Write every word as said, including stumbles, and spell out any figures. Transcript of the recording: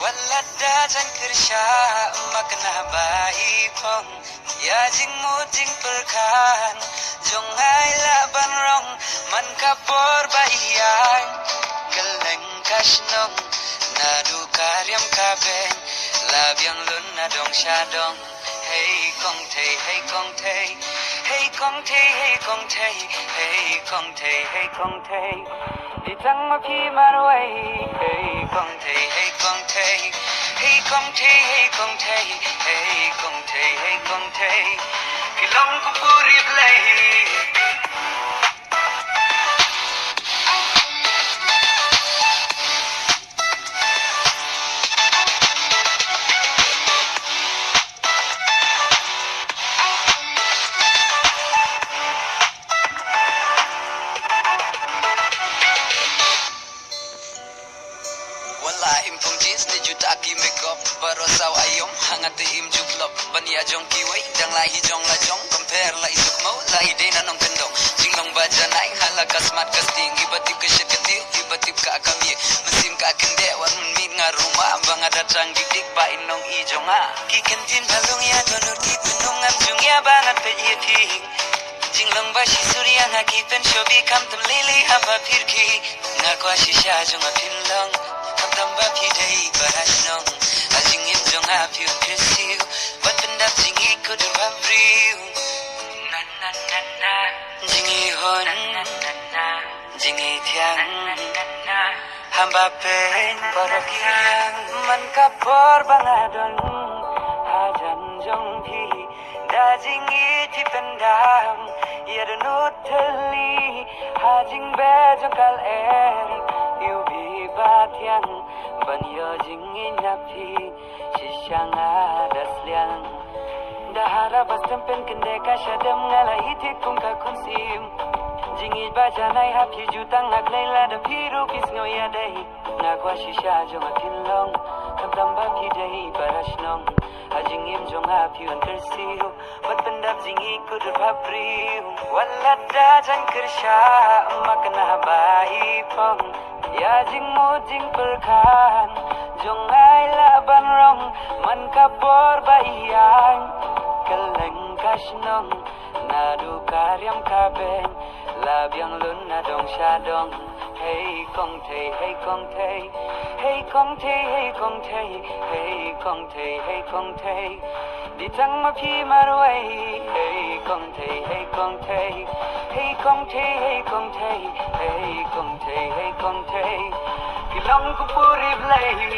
Wat lada jan kyrsha ma kane ba i phong, ïa jingmut jingpyrkhat jong nga i lah ban rong, man ka por ba i ïaid kylleng ka shnong, naduh ka riam ka beiñ, la biang lun na dong sha dong. Hei kong thei, hei kong thei, hei kong thei, hei kong thei, hei kong thei, hei kong thei. Di tang ma phi marwei. Hei kong thei, hei kong thei, hei kong thei, hei kong thei, hei kong thei, hei kong thei. Phi long ku puri blei. Wala im phong jeans ne juta ki makeup, baroh saw aïom, hangne te im ju klop. Ban ïa jong kiwei, dang la hi jong la jong, compare la i suk mo, la i dei na nongkyndong. Jinglong ba janai, ha la ka smat ka sting, iba tip ka shet ka tip, iba tip ka kam ïa. Mynsiem ka kyndeh, wat mynmiet nga ruma, ba nga da tang dik dik, ba i nong i jong nga. Ki kyntien ba long ïa dohnud ki pynlong ngam jung ïa ba ngan peit ïa phi. Jinglong ba shisha ïa nga ki pynshoh bi kam tam lili haba pyrkhat. Nga kwah shisha jong nga phin long, khamtam ba phi dei para shnong. Ha jingim jong nga phi un kyrsiew, wat pyndap jingïeit kudor ba briew. Na na na na. Jingïeit hun, na na na na. Jingïeit thiang, na na na na. Haba phi baroh ki riang, man ka por ba nga don hajan jong phi. Da jingïeit phi pyndam ïa dohnud thylli, ha jingbeh jong ka lyer ïa u Blei ba thiang. Ban ïoh jingïeit na phi, shisha nga da sliang. Da hara ba stem pynkyndeh ka shadem, nga la ïeit kum ka khun syiem. Jingïeit ba janai ha phi ju tang na khlei, lada phi ruh phi sngew ïadei. Nga kwah shisha jong nga phin long, khamtam ba phi dei para shnong. Ha jingim jong nga phi un kyrsiew, wat pyndap jingïeit kudor ba briew. Wat lada jan kyrsha ma kane ba i phong, ïa jingmut jingpyrkhat jong nga i lah ban rong, man ka por ba i ïaid kylleng ka shnong. Naduh ka riam ka beiñ, la biang lun na dong sha dong. Hei kong thei, hei kong thei, hei kong thei, hei kong thei, hei kong thei, hei kong thei. Di tang ma phi marwei. Hei kong thei, hei kong thei, hei kong thei, hei kong thei, hei kong thei, hei kong thei. Phi long ku puri blei.